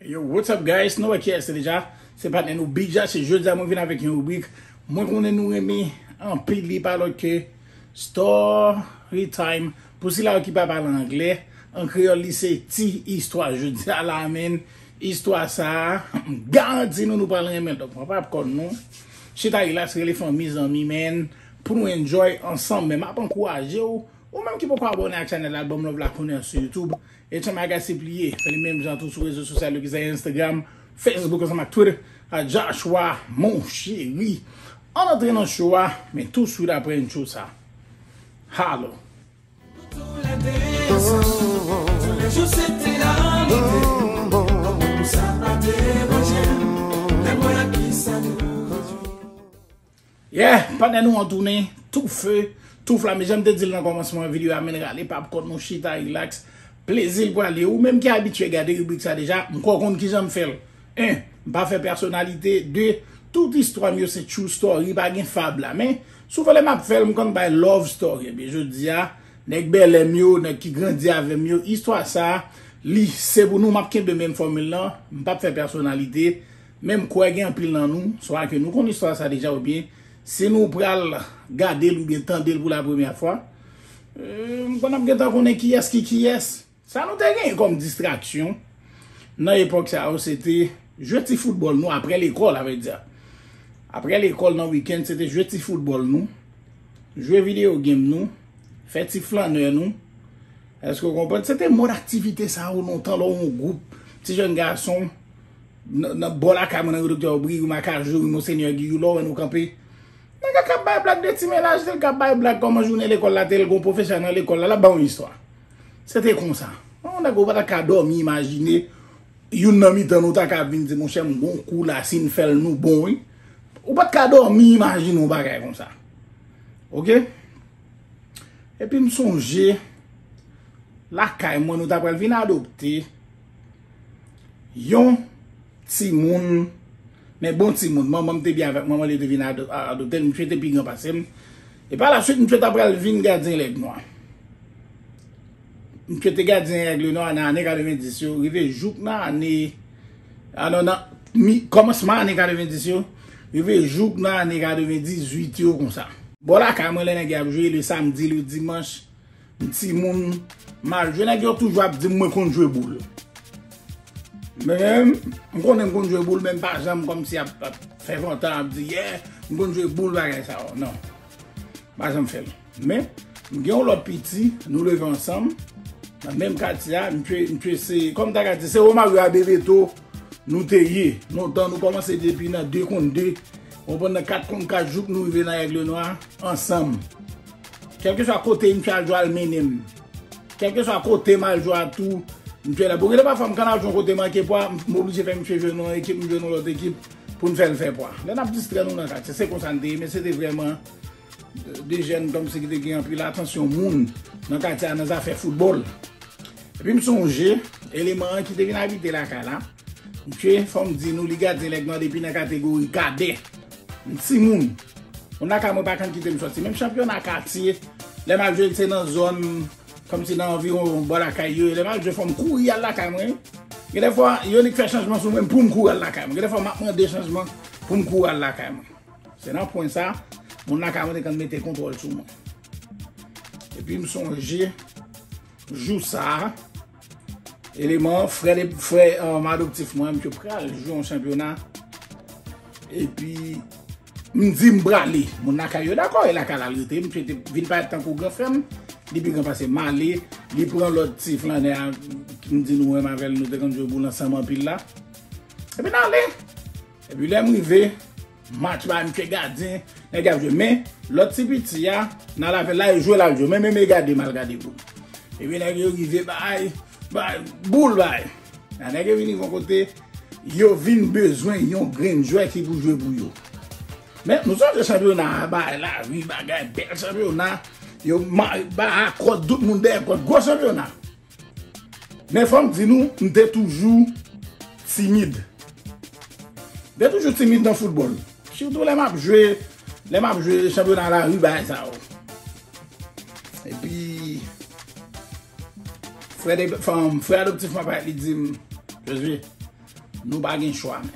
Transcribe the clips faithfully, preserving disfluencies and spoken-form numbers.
Yo, what's up, guys? Nou wè kiyès se deja. Se patnè nou Big Jack. Se jodi a mwen vin avèk yon ribrik mwen konnen nou renmen anpil, li pa lòt ke story time. Pou sila yo ki pa pale anglè, an kreyòl li se ti istwa. Jodi a la, men istwa sa a, m garanti nou, nou pral renmen l. Donk, mwen p ap kòd nou. Chita rilaks, rele fanmi, zanmi, men pou nou enjoy ansanm. Men m ap ankouraje w, ou menm ki poko abòne ak chanèl la, ban m love la kounye a sou YouTube. H M I Guys, sipliye, fè li menm jan tou sou rezo sosyal yo, ki se Instagram, Facebook, ansanm ak Twitter, a Joshua Mon Chéri. Ann antre nan show a, men tou swit apre intro sa. Halo. Yeah, patnè nou an tounen, tou fe, tou flamme. Jan m te di l nan kòmansman videyo a, men rale p ap kòd nou, chita rilaks. Plezi l pral ye. Ou menm ki abitye gade ribrik sa deja, m kwè w konn kijan m fè l. En, m pa fè pèsonalite. De, tout istwa m yo se true story, pa gen fab la. Men, souvan lè m ap fè l, m konn bay love story. Ebyen, jodi a, nèg bèlè m yo, nèg ki grandi avè m yo, istwa sa, li se pou nou, m ap kenbe menm fòmil lan, m p ap fè pèsonalite. Men m kwè gen anpil nan nou, swa ke nou konn istwa sa deja, oubyen si nou pral gade l oubyen tande l pou la premyè fwa, eh, m konn ap gentan konnen kiyès ki kiyès. Sa nou te genyen kòm distraksyon nan epòk sa yo, se te jwe ti foutbòl nou apre lekòl, a vrè di. Apre lekòl nan wikenn, se te jwe ti foutbòl nou, jwe videyo game nou, fè ti flannè nou. Èske w konprann? Se te mòd aktivite sa yo lontan lè w yon gwoup ti jèn gason nan, nan bò lakay mwen, nan ri Doktè Obri, ri Makajou, ri Monsenyè Giyou, lè w wè nou kanpe. Nèg la k ap bay blag de ti mennaj, se l k ap bay blag kòman jounen lekòl la te ye, l gon pwofesè nan lekòl la, l ap ba w yon istwa. Se te konsa. Yon nèg ou pa ta ka dòmi imajine youn nan mitan nou ta ka vin di, monchè, m gon kou la, si n fè l, nou bon, wi. Ou pa t ka dòmi imajine yon bagay konsa. Oke? Epi m sonje, lakay mwen, nou ta pral vin adopte yon timoun, men bon timoun. Manman m te byen avèk manman l, yo te vin ado-, a-, adopte l. Misye te pi gran pase m. E pa la swit, misye ta pral vin gadyen Lèg Nwa. Misye te gadyen Aigle Noir nan ane katrevendis yo, rive jouk nan ane, a non, nan mi, kòmansman ane katrevendis yo, rive jouk nan ane katrevendizuit yo konsa. Bò lakay mwen, lè nèg yo ap jwe, le samdi, le dimanch, m timoun, m al jwe, nèg yo toujou ap di m mwen konn jwe boul. Men, m konnen m konn jwe boul, men m pa janm kòmsi ap, ap fè vantan, ap di, yeah, m konn jwe boul, bagay sa yo. Non. M pa janm fè l. Men, m gen yon lòt piti, nou leve ansanm, nan menm katye a, misye, misye se, kòm ta ka di, se Romario a Bebeto nou te ye. Lontan, nou kòmanse depi nan de kont de, konprann, nan kat kont kat, jouk nou rive nan Aigle Noir ansanm. Kèlkeswa kote misye al jwe, al mennen m. Kèlkeswa kote m al jwe a tou, misye la. Bon, gen de pafwa, m konn al jwe yon kote, manke pwa, m, m oblije fè misye jwe nan yon ekip, m jwe nan lòt ekip, pou n fè l fè pwa. Lè n ap distrè nou nan katye, se konsa n te ye, men se te vrèman de, de jèn kòmsi ki te gen anpil atansyon moun nan katye a nan zafè foutbòl. Epi m sonje, eleman an ki te vin abite lakay la, misye, fò m di nou, li gadyen Lèg Nwa depi nan kategori kadè. M timoun. Moun lakay mwen pa konn kite m sòti. Menm chanpyona katye, lè m al jwe, se nan zòn, kòmsi nan anviwon bò lakay yo, lè m al jwe, fò m kouri al lakay mwen. Gen de fwa, yo nik fè chanjman sou mwen pou m kouri al lakay mwen. Gen de fwa, m ap mande chanjman pou m kouri al lakay mwen. Se nan pwen sa, moun lakay mwen te konn mete kontwòl sou mwen. Epi m sonje, jou sa a, eleman, frè de, frè, um, adoptif mwen, misye pral jwe yon chanpyona. Epi, m di m prale. Moun lakay yo dakò, e lakay la l rete. Misye te vin parèt tankou gran frè m. Li pi gran pase m. M ale, li pran lòt ti flannè a, m di nou menm avè l, nou te konn jwe boul ansanm anpil la. Epi n ale. Epi lè m rive, match ba misye gadyen, nèg y ap jwe. Men, lòt ti piti a, n al avè l, la e jwe l al jwe. Men, men, men gade m al gade boul. Epi nèg yo rive bay, bay, boul bay. Nan nèg yo vin rive yon kote, yo vin bezwen yon grenn jwè ki pou jwe pou yo. Men, nou sonje chanpyona a, bay lari, bagay, bèl chanpyona. Yo ma-, ba akò, tout moun dèyè kòt, gwo chanpyona. Men fò m di nou, m te toujou timid. M te toujou timid nan foutbòl. Sitou lè m ap jwe, lè m ap jwe chanpyona lari, bagay sa yo. Epi, frè de, fanm, frè adoptif mwen parèt, li di m, Josue, Nou pa gen chwa, men.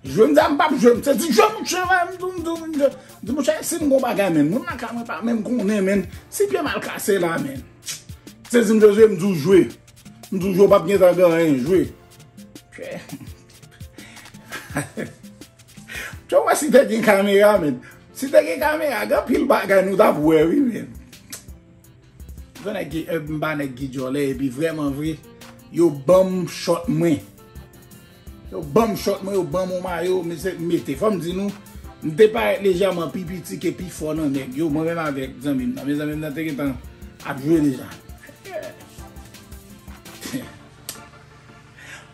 Jwe, m di a, m p ap jwe, m sezi jwe, mouche, men, m di, m di, m di, m di, mouche, si m gon bagay, men, moun lakay mwen pa menm konnen, men, si pye m al kase la, men. Sezi m jwe, m di w jwe. M di w jwe, w p ap gen tan gen anyen, jwe. Mouche, mouche, w wè si te gen kamera, men. Si te gen kamera, gen anpil bagay nou t ap wè, wi, men. Fò nèg ki, eh, m pa nèg ki djòlè, epi vrèman vre, yo ban m chòt mwen. Yo ban m chòt mwen, yo ban m yon mayo, mesye, m mete. Fò m di nou, m te parèt lejèman pi piti ke pi fò nan nèg yo, mwen menm avèk zanmi m nan. Men zanmi m nan te gentan ap jwe deja.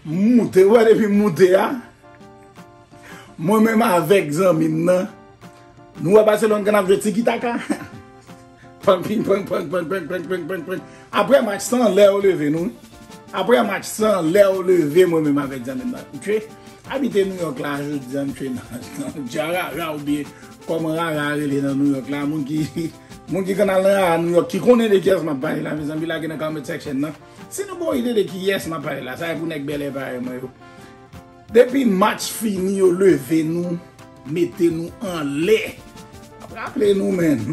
M moute, w wè depi m moute a, mwen menm avèk zanmi m nan, nou wè Barcelone kan ap jwe tiki taka. Pang, ping, pang, pang, pang, pang, pang, pang, pang, pang. Apre match sa, lè yo leve nou. Apre match sa, lè yo leve, mwen menm avèk zanmi m nan. Mouche, abite New York la, jodi a, mouche, nan, nan, dja rara oubyen kòman rara rele nan New York la, moun ki, moun ki konn al nan rara New York, ki konnen de kiyès m ap pale la, mezanmi, lage nan comment section nan. Si nou gen yon ide de kiyès m ap pale la, sa e pou nèg bèlè parèy mwen yo. Depi match fini, yo leve nou, mete nou anlè. Ap raple nou, men.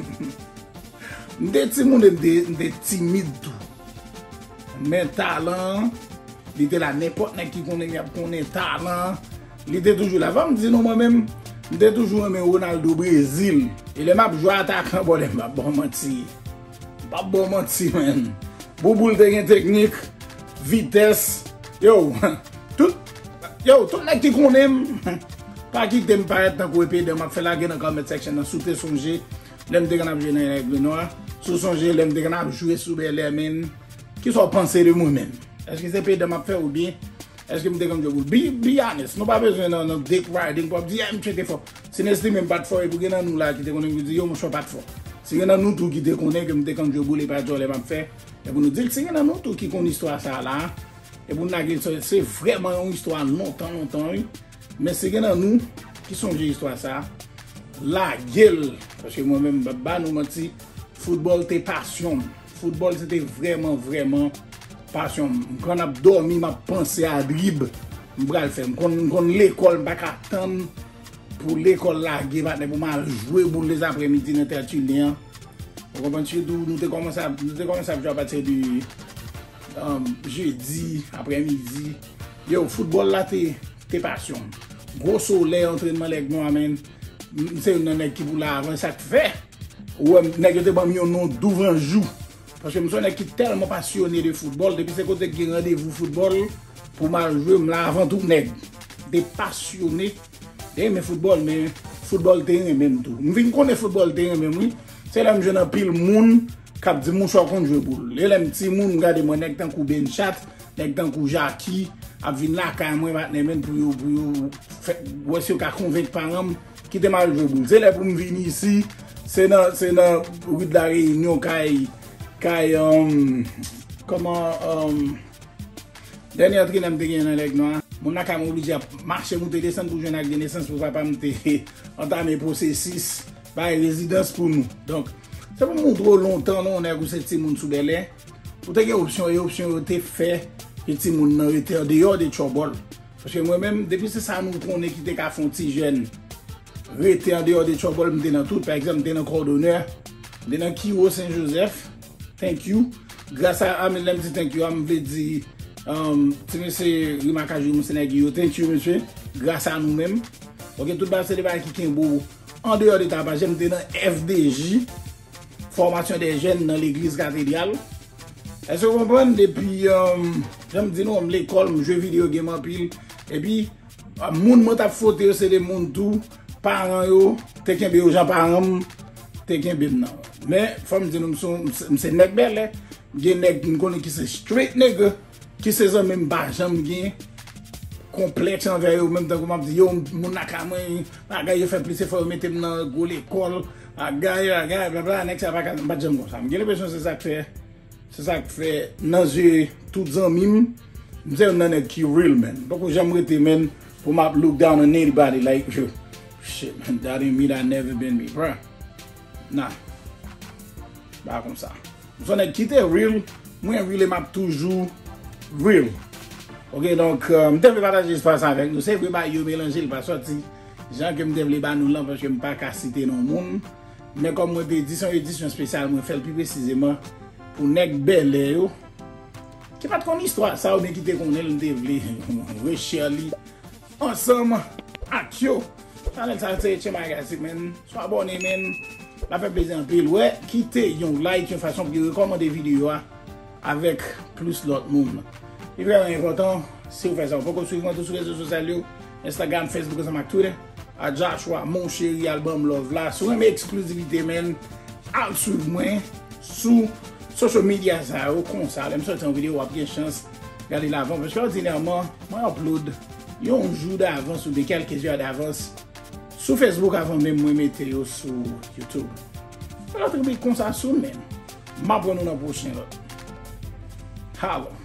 M te timoun e m te, m te timid tou. Men talan an, li te la. Nenpòt nèg ki konnen m, y ap konnen talan an, li te toujou la. Fò m di nou, mwen menm, m te toujou renmen Ronaldo Brezil. E lè m ap jwe atakan, bòdè, m p ap ba w manti. M p ap ba w manti, men. Bouboul te gen teknik, vitès. Yo, tout, yo, tout nèg ki konnen m, pa kite m parèt tankou epe dan m ap fè, lage nan comment section nan si w te sonje lè m te konn ap jwe nan Aigle Noir. Si w sonje lè m te konn ap jwe sou Bèlè, men, kisa w panse de mwen menm? Èske se epe dan m ap fè oubyen èske m te konn jwe boul? Be, be honest, nou pa bezwen nan, nan dick riding pou ap di, "Ah, msye te fò." Si n estime m pa t fò, e pou gen nan nou la ki te konnen ki di, "Yo, monchè, w pa t fò." Si gen nan nou tou ki te konnen ke m te konn jwe boul, e pa djòlè m ap fè, e pou nou di l. Si gen nan nou tou ki konn istwa sa a la, e pou n lage l, se, se vrèman yon istwa lontan, lontan, wi. Men si gen nan nou ki sonje istwa sa a, lage l. Paske mwen menm, m p ap ba nou manti, foutbòl te pasyon m. Foutbòl se te vrèman, vrèman pasyon m. M konn ap dòmi, m ap panse a drib m pral fè. M konn, m konn lekòl, m pa ka tann pou lekòl lage, patnè, pou m al jwe boul dezaprèmidi nan Tètilyen an. Ou konprann? Sitou, nou te kòmanse ap, nou te kòmanse ap jwe apati de, um, jedi, aprèmidi. Yo, foutbòl la te, te pasyon m. Gwo solèy, antrènman Lèg Nwa, men, m se youn nan nèg ki pou la avan, sa k fè ou wè m, nèg yo te ban m yon non Douvanjou. Paske m se yon nèg ki tèlman pasyone de foutbòl, depi se kote k gen randevou foutbòl pou m al jwe, m la avan tout nèg. M te pasyone, m te renmen foutbòl, men foutbòl te renmen m tou. M vin konnen foutbòl te renmen m, wi. Se lè m jwenn anpil moun k ap di m, "Monchè, w konn jwe boul." E lè m timoun, m gade mwen nèg tankou Benchat, nèg tankou Jackie ap vin lakay mwen, patnè, men pou yo, pou yo fè, wè si yo ka konvenk paran m kite m al jwe boul. Se lè pou m vin isi, se nan, se nan ri de la Reyinyon, kay, kay, um, kòman, um, dènye antrenè m te genyen nan Lèg Nwa, moun lakay mwen oblije ap mache moute desann pou jwenn ak de nesans pou papa m te antame pwosesis bay rezidans pou nou. Donk, se pou m montre w lontan, non, nèg ou se timoun sou Bèlè, ou te gen opsyon, e opsyon yo te fè ke timoun nan rete andeyò de tchòbòl. Paske mwen menm, depi se sa nou konnen ki te ka fè yon ti jèn rete andeyò de tchòbòl, m te nan tout. Pa egzanp, m te nan Kòdonè, m te nan Kiwo Sen Jozèf. Thank you. Gras a, a, lè m di thank you a, m vle di, um, ti mesye Rimakaj, mwen se nèg yo, thank you, mesye. Gras a nou menm. Ok, tout bagay se de bagay ki kenbe w andeyò de tapajè. M te nan F D J, Formation des Jeunes nan Legliz Katedral. Èske w konprann? Depi, um, jan m di nou, m lekòl, m jwe video game anpil. Epi, moun mwen t ap fwote yo, se de moun tou, paran yo te kenbe yo jan paran m te kenbe m nan. Men, fò m di nou, m se, m se, m se nèg Bèlè. Gen nèg m konnen ki se straight nigga, ki se zanmi m, pa janm gen konplèks anvè yo, menm tankou m ap di, yo, moun lakay mwen, bagay yo fè plis efò, yo mete m nan gwo lekòl, bagay, bagay, blabla, nèg sa pa ka, m pa t janm konsa. M gen lenpresyon se sa k fè, se sa k fè, nan zye tout zanmi m, m se youn nan nèg ki real, man. Poko janm rete, man, pou m ap look down on anybody, like, yo, shit, man, that ain't me, that never been me, bruh. Nah. Pa konsa. M se yon nèg ki te real, mwen real e m ap toujou real. Ok, donk, euh, m te vle pataje espwa sa avèk nou. Se vre, bagay yo melanje, li pa sòti jan ke m te vle ba nou lan, paske m pa ka site non moun. Men kòm mwen te di, se yon edisyon espesyal, mwen fè l pi presizeman pou nèg bèlè yo, ki pa t konn istwa sa, oubyen ki te konnen l, m te vle reshare li ansanm ak yo. Chanèl sa se Etche Magazine, man. So abòne, man. L ap fè plezi anpil. Wè, kite yon like, yon fason pou yo rekòmande videyo a avèk plis lòt moun. Li vrèman enpòtan, si w fè sa, ou poko swiv mwen tou sou rezo sosyal yo, Instagram, Facebook, ansanm ak Twitter, a Joshua Mon Chéri, al ban m love la. Si w renmen eksklizivite, man, al swiv mwen sou social media sa yo konsa. Lè m sòti yon videyo, w ap gen chans gade l avan. Paske òdinèman, mwen upload yon jou davans oubyen kèlke zè davans sou Facebook avan menm mwen mete yo sou YouTube. Lòt ribrik konsa sou men. M ap wè nou nan pwochen lòt. Hallo.